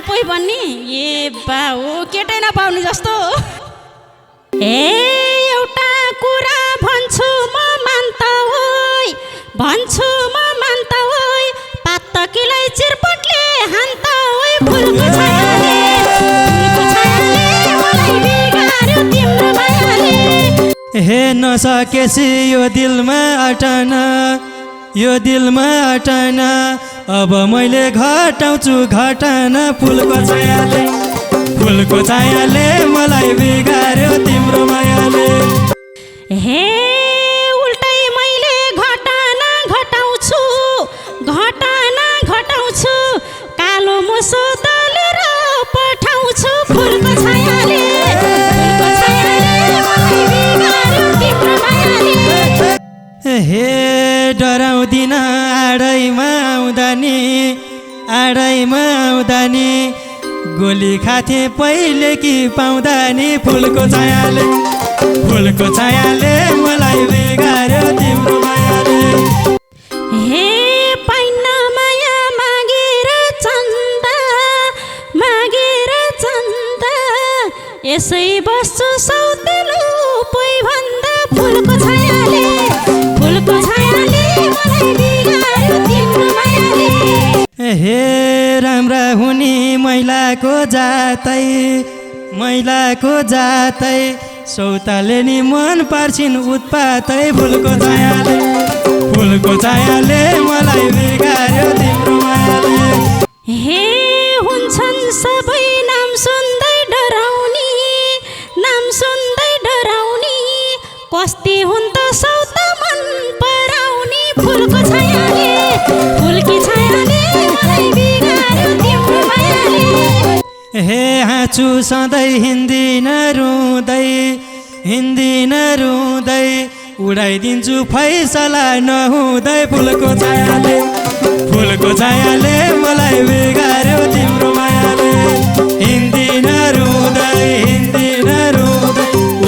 आफै भन्ने ए बा हो केटै नपाउने जस्तो ए एउटा कुरा भन्छु म मान्ता ओइ भन्छु म मान्ता ओइ पातकीलाई चिरपटले हान्ता ओइ फुलको छायाले मलाई बिगार्यो तिम्रो मायाले हे नसकेसी यो दिलमा अटान अब मैले घटाउँछु घटना फुलको छायाले मलाई बिगार्यो तिम्रो मायाले हे उल्टै मैले घटना घटाउँछु कालो मुसो दलेर पठाउँछु फुलको छायाले मलाई बिगार्यो तिम्रो मायाले हे डराउँदिन आडैमा आउँदा नि गोली खाथे पहिले कि पाउँदा नि फुलको छायाले मलाई बिगार्यो तिम्रो मायाले हे पाइन माया मागेर चन्दा यसै बस्छु सौतेलो पोइ भन्दा फुलको छायाले मलाई बिगार्यो तिम्रो मायाले हे राम्रा हुने मैलाको जातै सौताले नि मन पार्छिन् उत्पातै फुलको छायाले मलाई बिगार्यो तिम्रो मायाले हे हुन्छन् सबै नाम सुन्दै डराउनी कस्ती हुन् त सौत मन पराउनी फुलकी छायाले मलाई बिगार्यो तिम्रो मायाले हे हाँचु सधैँ हिँड्दिन रुँदै उडाइदिन्छु फैसला नहुँदै फुलको छायाले मलाई बिगार्यो तिम्रो मायाले हिँड्दिन रुँदै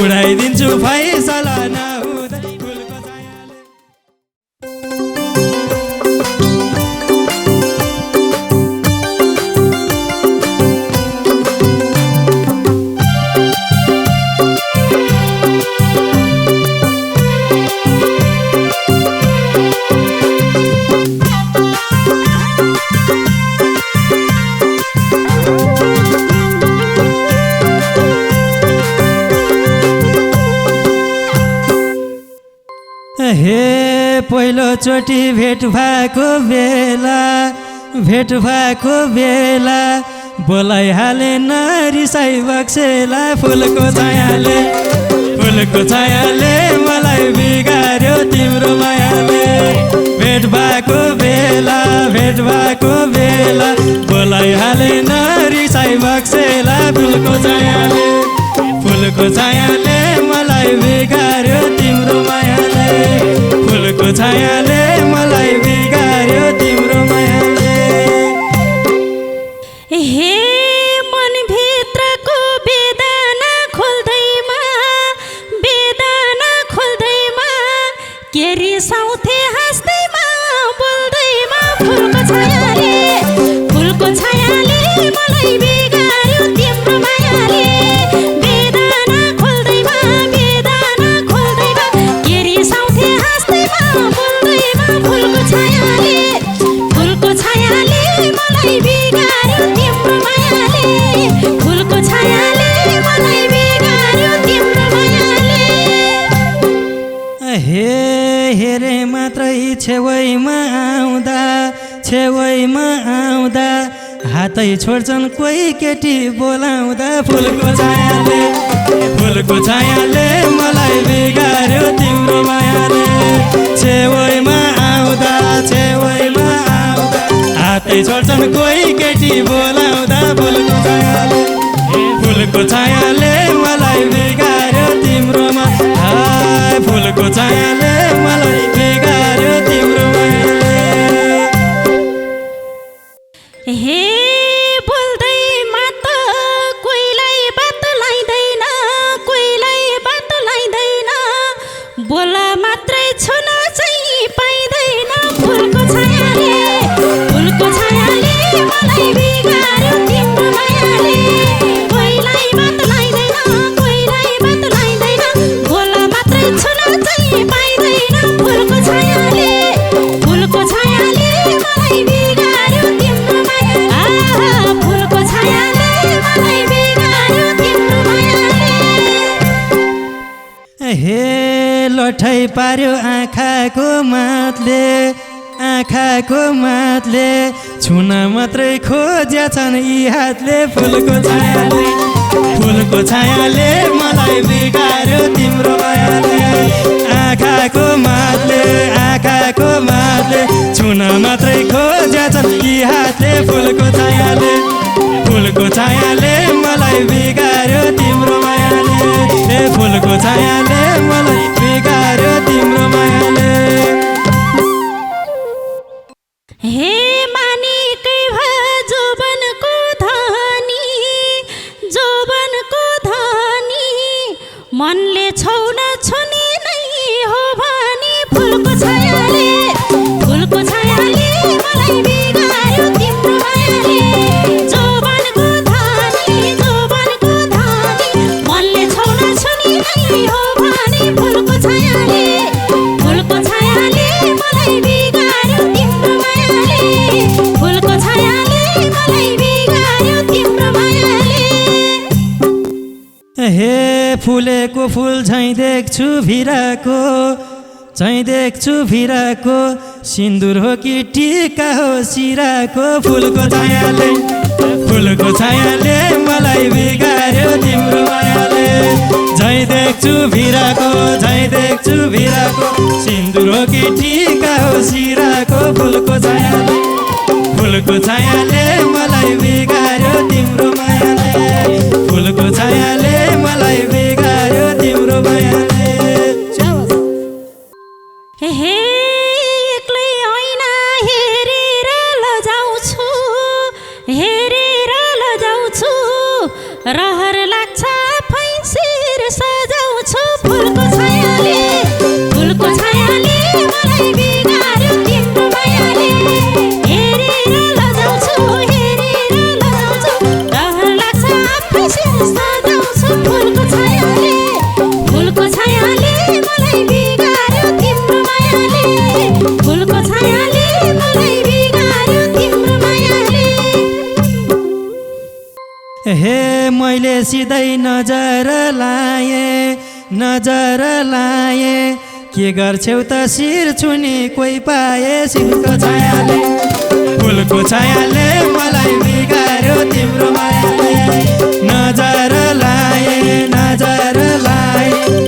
उडाइदिन्छु फैसला नहुँदै फुलको छायाले हे पहिलोचोटि भेट भएको बेला बोलाइहाले नरिसाई बक्सेला फुलको छायाले मलाई बिगार्यो तिम्रो मायाले भेट भएको बेला बोलाइहाले नरिसाई बक्सेला फुलको छायाले मलाई बिगार्यो तिम्रो मायाले फुलको छायाले मलाई बिगार्यो तिम्रो मायाले हे मनभित्रको बेदना खोल्दैमा के रिसाउँथे हाँस्दैमा बोल्दैमा फुलको छायाले मलाई बिगार्यो तिम्रो मायाले बेदना खोल्दैमा के रिसाउँथे हाँस्दैमा बोल्दैमा फुलको छायाले मलाई बिगार्यो तिम्रो मायाले फुलको छायाले मलाई बिगार्यो तिम्रो मायाले हेरे मात्रै छेउमा आउँदा हातै छोड्छन् कोही केटी बोलाउँदा फुलको छायाले मलाई बिगार्यो तिम्रो मायाले छेउमा आउँदा हातै छोड्छन् कोही केटी बोलाउँदा फुलको छायाले मलाई बिगार्यो तिम्रो माया फुलको छायाले मलाई बिगार्यो तिम्रो मायाले हे बोल्दैमा त कोहीलाई बात लाइदैन बोला मात्रै छुन चाहिँ पाइँदैन फुलको छायाले मलाई बिगार्यो लठै पार्यो आँखाको मातले छुन मात्रै खोज्या छन् यी हातले फुलको छायाले मलाई बिगार्यो तिम्रो मायाले आँखाको मातले छुन मात्रै खोज्या छन् यी हातले फुलको छायाले मलाई बिगार्यो तिम्रो मायाले ए फुलको छायाले मलाई बिगार्यो तिम्रो मायाले हे मानिकै भए जोबनको धनी मनले छौन छुने नै हो भने फुलको छायाले मलाई बिगार्यो तिम्रो मायाले जोबनको धनी मनले छौन छुने नै हो भने फुलको छायाले मलाई बिगार्यो तिम्रो मायाले फुलको छायाले मलाई बिगार्यो तिम्रो मायाले हे फुलेको फुल झैँ देख्छु भिराको सिन्दुर हो कि टीका हो सिराको फुलको छायाले मलाई बिगार्यो तिम्रो मायाले झैँ देख्छु भिराको सिन्दुर हो कि टीका हो सिराको फुलको छायाले मलाई बिगार्यो तिम्रो मायाले फुलको छायाले मलाई बिगार्यो तिम्रो मायाले हे एक्लै होइन हेरेर लजाउँछु रहर लाग्छ फैसिर सजाउँछु फुलको छायाले मलाई बिगार्यो तिम्रो मायाले हेरेर लजाउँछु रहर लाग्छ फैसिर सजाउँछु फुलको छायाले मलाई बिगार्यो तिम्रो मायाले फुलको छायाले मलाई बिगार्यो तिम्रो मायाले हे मैले सिधै नजर लाए के गर्छौ त शिर छुनी कोही पाए फुलको छायाले मलाई बिगार्यो तिम्रो मायाले नजर लाए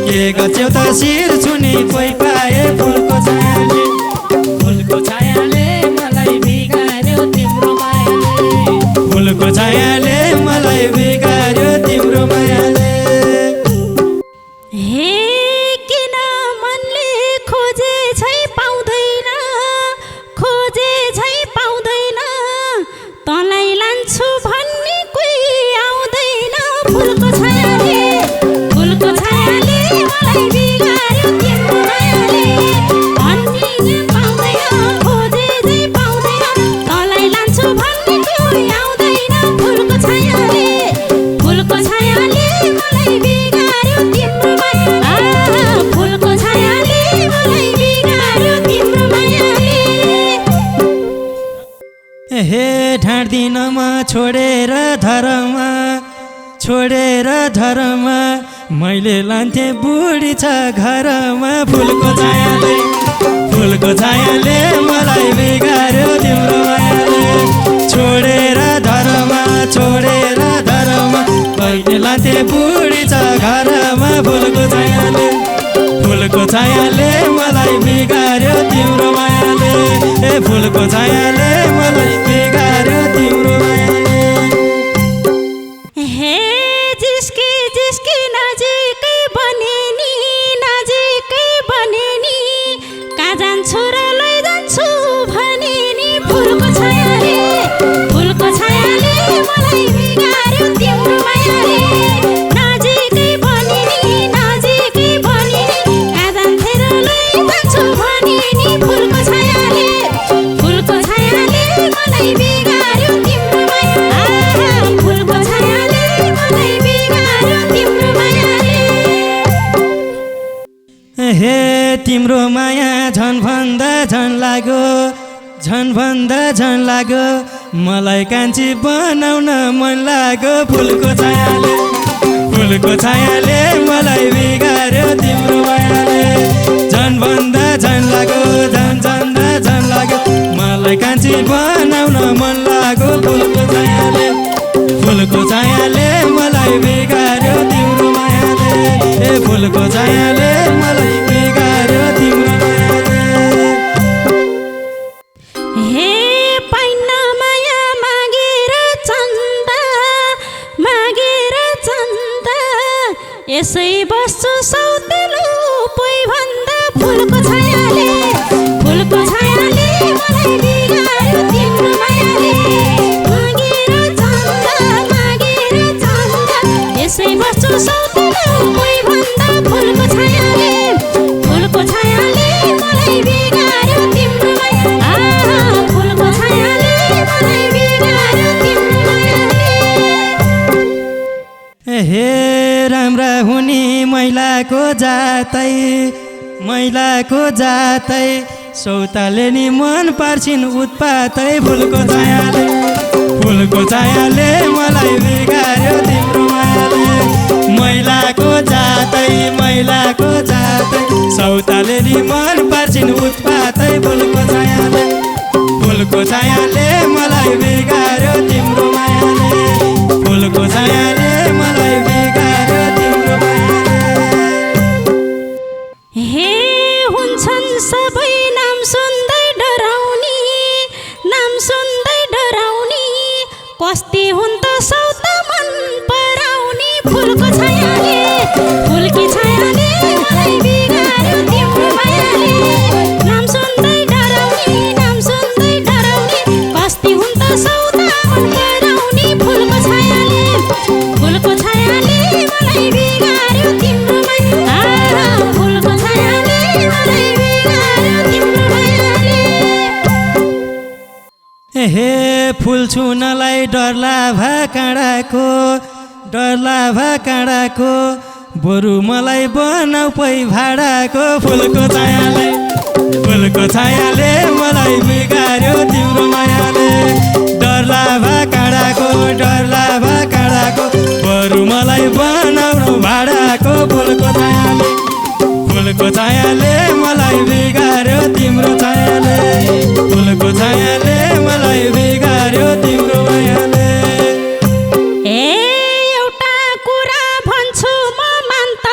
के गर्छौ त शिर छुनी कोही पाए फुलको छायाले मलाई बिगार्यो तिम्रो मायाले फुलको छायाले मलाई बिगार्यो तिम्रो मायाले हे किन मनले खोजे झै पाउँदैन तँलाई लान्छु भन्ने कोही आउँदैन फुलको छायाले मलाई बिगार्यो तिम्रो मायाले भन्ने पाउँदैन खोजे झै पाउँदैन तँलाई लान्छु भन्ने कोही आउँदैन फुलको छायाले मलाई बिगार्यो तिम्रो मायाले फुलको छायाले मलाई बिगार्यो तिम्रो मायाले हे ढाँड्दिन म छोडेर धर्म मैले लान्थे बुढी छ घरमा फुलको छायाले मलाई बिगार्यो तिम्रो मायाले छोडेर धर्म मैले लान्थे बुढी छ घरमा फुलको छायाले मलाई बिगार्यो तिम्रो मायाले ए फुलको छायाले मलाई बिगार्यो तिम्रो मायाले हे जिस्की नजिकै बने नि कहाँ जान्छु र लैजान्छु भने नि फुलको छायाले मलाई बिगार्यो तिम्रो मायाले नजिकै बने नि कहाँ जान्थे र लैजान्छु भने नि फुलको छायाले मलाई बिगार्यो तिम्रो मायाले फुलको छायाले मलाई बिगार्यो तिम्रो मायाले हे तिम्रो माया झन्भन्दा झन लाग्यो मलाई कान्छी बनाउन मन लाग्यो फुलको फुलको छायाले मलाई बिगार्यो तिम्रो मायाले झनभन्दा झन लाग्यो झन लाग्यो मलाई कान्छी बनाउन मन लाग्यो फुलको छायाले मलाई बिगार्यो तिम्रो मायाले ए फुलको छायाले मलाई बिगार्यो तिम्रो मायाले हे पाइन माया मागेर चन्दा यसै बस्छु सौतेलो पोइ भन्दा फुलको छायाले मलाई बिगार्यो तिम्रो मायाले मागेर चन्दा यसै बस्छु सौतेलो पोइ भन्दा फुलको छायाले मलाई बिगार्यो तिम्रो माया फुलको छायाले मलाई बिगार्यो तिम्रो मायाले हे राम्रा हुने मैलाको जातै सौताले नि मन पार्छिन् उत्पातै फुलको छायाले मलाई बिगार्यो तिम्रो मायाले मैलाको जातै सौताले नि मन पार्छिन् उत्पातै फुलको छायाले मलाई बिगार्यो तिम्रो मायाले फुलको छायाले मलाई बिगार्यो तिम्रो मायाले हे हुन्छन् सबै नाम सुन्दै डराउने कस्ती हुन् त सौता मन पराउने फुलकी छायाले मलाई बिगार्यो तिम्रो मायाले नाम सुन्दै डराउने कस्ती हुन् त सौता मन पराउने फुलको छायाले मलाई बिगार्यो तिम्रो माया फुलको छायाले मलाई बिगार्यो तिम्रो मायाले हे फुल छुनलाई डर लाभा काँडाको बरु मलाई बनाऊ पै भाडाको फुलको छायाले मलाई बिगार्यो तिम्रो मायाले डर लाभा काँडाको बरु मलाई बनाउनु भाडाको फुलको छायाले मलाई बिगार्यो तिम्रो छायाले फुलको छायाले मलाई बिगार्यो तिम्रो मायाले एउटा कुरा भन्छु म मान्त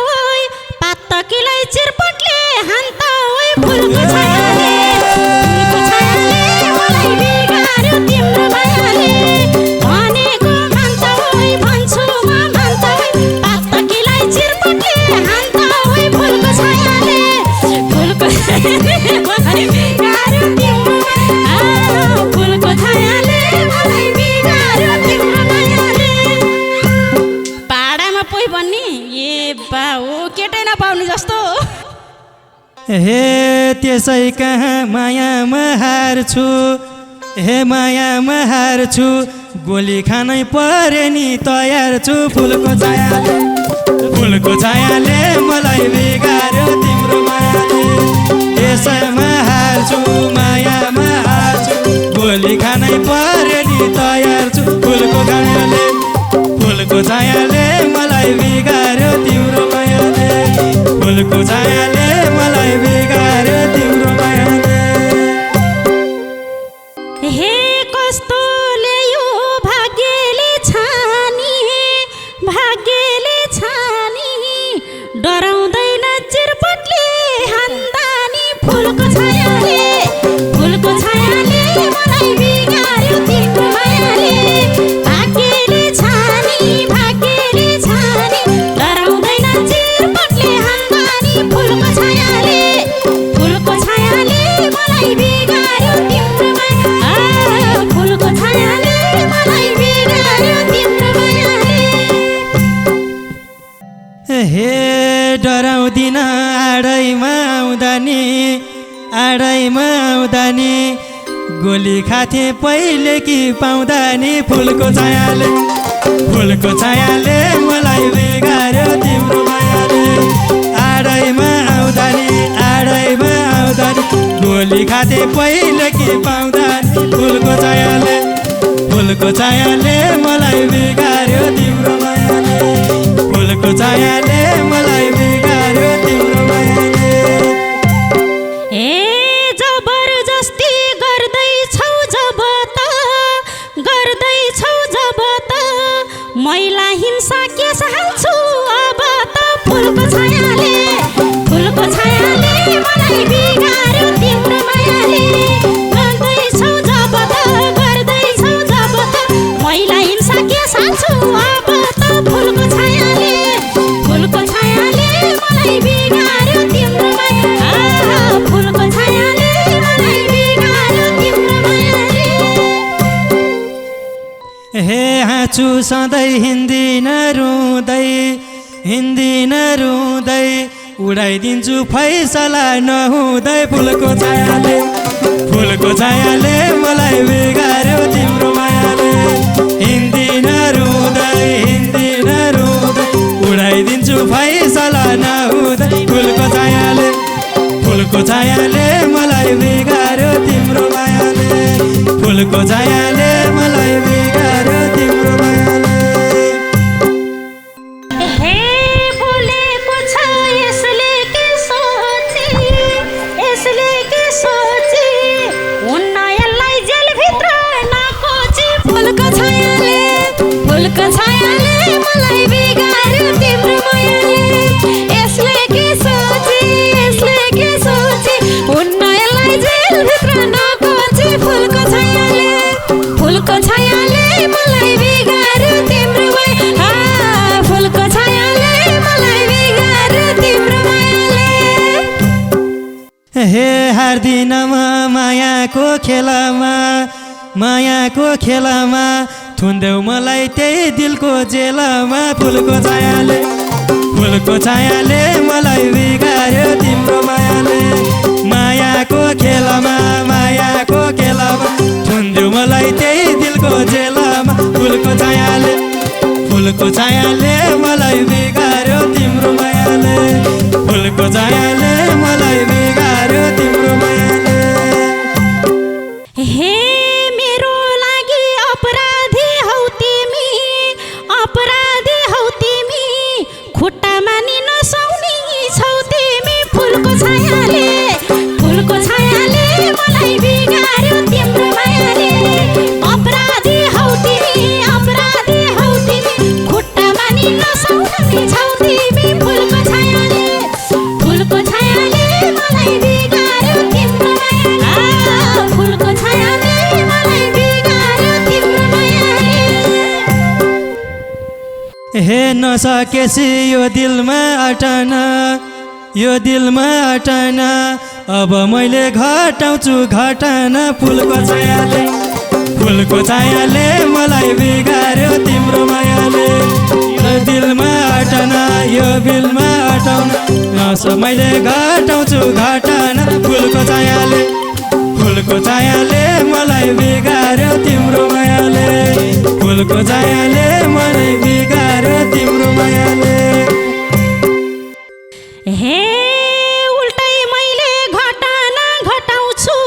होइ पातकीलाई चिरपटले हान्त होइ फुलको छायाले मलाई बिगार्यो तिम्रो मायाले भनेको मान्त होइ भन्छु म मान्त होइ पातकीलाई चिरपटले हान्त होइ फुलको छायाले मलाई बिगार्यो तिम्रो माया फुलको छायाले मलाई बिगार्यो तिम्रो मायाले पाडामा पोइ बन्ने ए बाउ केटै नपाउने जस्तो हे त्यसै कहाँ मायामा हार्छु गोली खानै परे नि तयार छु फुलको छायाले मलाई बिगार्यो तिम्रो मायाले त्यसैमा हार्छु मायामा हार्छु गोली खानै परे नि तयार छु फुलको छायाले मलाई बिगार्यो तिम्रो मायाले फुलको छायाले मलाई बिगार्यो तिम्रो मायाले हे कस्तो ल्यायो भाग्यले छानी डराउँदैन चिरपटले हान्दा नि फुलको छायाले मलाई बिगार्यो तिम्रो मायाले भाग्यले छानी डराउँदैन चिरपटले हान्दा नि फुलको छायाले मलाई बिगार्यो तिम्रो माया फुलको छायाले मलाई बिगार्यो तिम्रो मायाले हे डराउँदिन आडैमा आउँदा नि गोली खाथे पहिले कि पाउँदा नि फुलको छायाले मलाई बिगार्यो तिम्रो मायाले आडैमा आउँदा नि गोली खाथे पहिले कि पाउँदा नि फुलको छायाले मलाई मलाई बिगार्यो तिम्रो मायाले फुलको छायाले मलाई बिगार्यो तिम्रो मायाले ए जबरजस्ती गर्दैछौ जब त मैला हिंसा के हाल्छु अब त फुलको छायाले मलाई बिगार्यो तिम्रो मायाले गर्दैछौ जब त मैला हिंसा के हाल्छु अब त फुलको छायाले मलाई बिगार्यो तिम्रो माया फुलको छायाले मलाई बिगार्यो तिम्रो मायाले हे हाँचु सधैँ हिँड्दिन रुँदै उडाइदिन्छु फैसला नहुँदै फुलको छायाले मलाई बिगार्यो तिम्रो मायाले हिँड्दिन रुँदै उडाइदिन्छु फैसला नहुँदै फुलको छायाले मलाई बिगार्यो तिम्रो मायाले फुलको छायाले मलाई बिगार्यो तिम्रो मायाले फुलको छायाले मलाई बिगार्यो तिम्रो मायाले यसले के सोची उन्नयलाई जेलभित्र नकोची फुलको छायाले मलाई बिगार्यो तिम्रो माया फुलको छायाले मलाई बिगार्यो तिम्रो मायाले हे हार्दिन म मायाको खेलामा थुन्देऊ मलाई त्यही दिलको जेलामा फुलको छायाले मलाई बिगार्यो तिम्रो मायाको खेलामा थुन्देऊ मलाई त्यही दिलको जेलामा फुलको छायाले मलाई बिगार्यो तिम्रो मायाले फुलको छायाले मलाई बिगार्यो तिम्रो मायाले हे मेरो लागि अपराधी हौ तिमी खुट्टामा नि नसौनी छौ तिमी फुलको छायाले मलाई बिगार्यो तिम्रो मायाले अपराधी हौ तिमी खुट्टामा नि नसौनी छौ तिमी फुलको छायाले मलाई बिगार्यो तिम्रो मायाले फुलको छायाले मलाई बिगार्यो तिम्रो मायाले हे नसकेसी यो दिलमा अटाना अब मैले घटाउँछु घटना फुलको छायाले मलाई बिगार्यो तिम्रो मायाले यो दिलमा अटाना यो बिलमा अटाउन मैले घटाउँछु घटना फुलको छायाले मलाई बिगार्यो तिम्रो मायाले फुलको छायाले मलाई बिगार्यो तिम्रो मायाले हे उल्टै मैले घटना घटाउँछु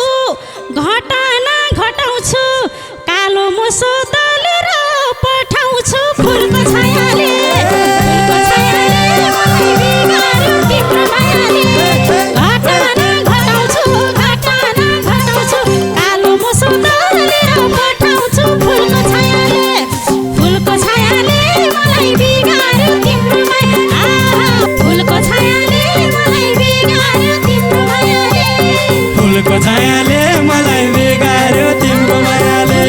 कालो मुसो दलेर पठाउँछु फुलको छायाले मलाई बिगार्यो तिम्रो मायाले घटना घटाउँछु कालो मुसो दलेर पठाउँछु फुलको छायाले मलाई बिगार्यो तिम्रो माया फुलको छायाले मलाई बिगार्यो तिम्रो मायाले फुलको छायाले मलाई बिगार्यो तिम्रो मायाले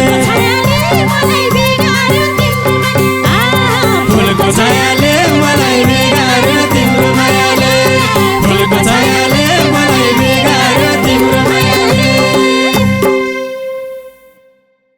मलाई बिगार्यो तिम्रो माया फुलको छायाले